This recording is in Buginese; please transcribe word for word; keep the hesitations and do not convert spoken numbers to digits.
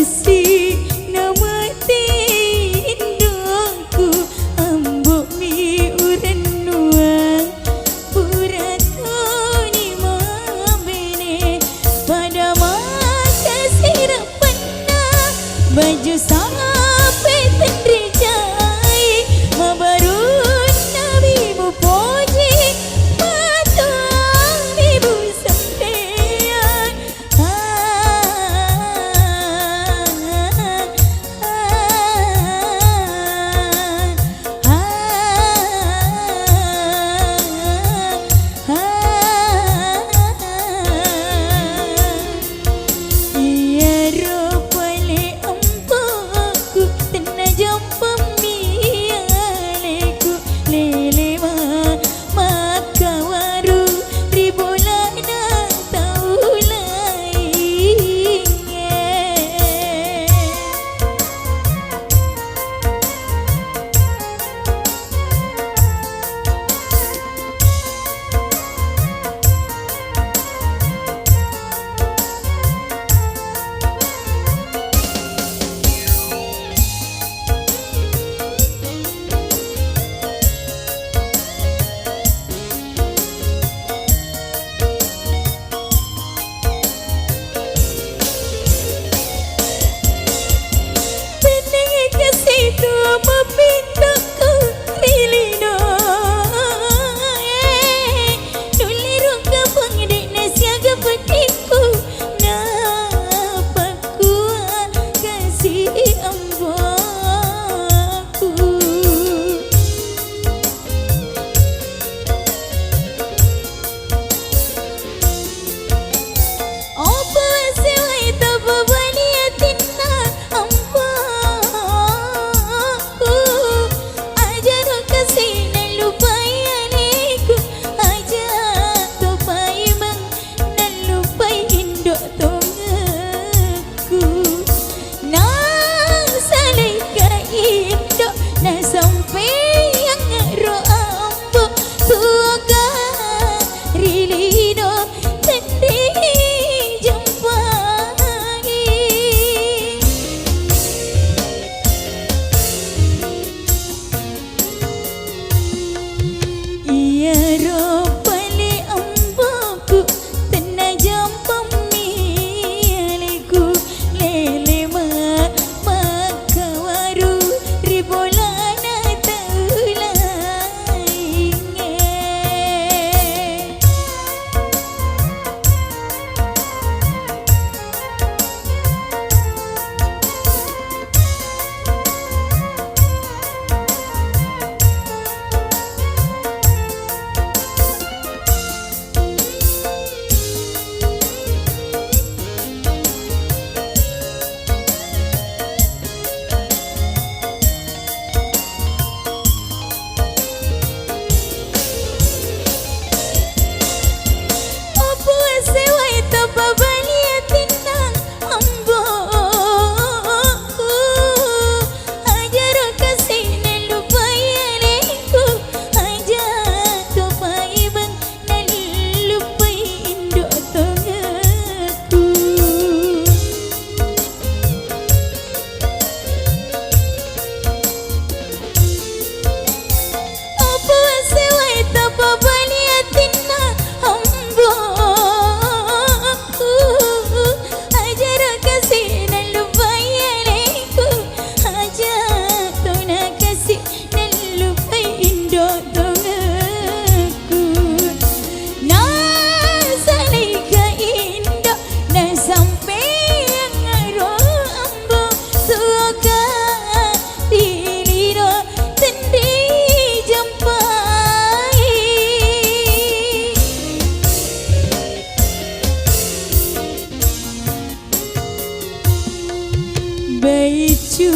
Kasi namati indokku, ambo'mi urennuang, pura toni mabene, pada makasira penna, baju sape tenri jai, mabarunna mi mupoji, matomi musampeang. Iyaro pale ambo'ku, tenna jampammi aleku, lele ma- makkawaru ri bolana tau laingnge. Tenniya kasitu mapintakku ri linoe, nulle rukka pangde'na siaga peddikku, napakkua kasi ambo'ku. Opo sewai tapabali atinna ambo'ku. Ajaro kasi nallupai aleku, aja topaimeng nallupai indo tongekku. Nasalaika indo, nasampaiangnga ro ambo, tuoka ri lino tenri jampangi. Iyaro pale ambo'ku, tenna jampammi aleku, lele ma- makkawaru ri bolana tau laingnge. Opo sewai tapabali atinna ambo'ku, ajaro kasi nallupai aleku, aja topaimeng nallupai indo tongekku. Opo sewai tapabali atinna ambo'ku, ajaro kasi nallupai aleku, aja tona kasi nallupai indo tongekku. Nasalaika indo, nasampaiangnga ro ambo, tuoka ri lino tenri jampangi. Baicu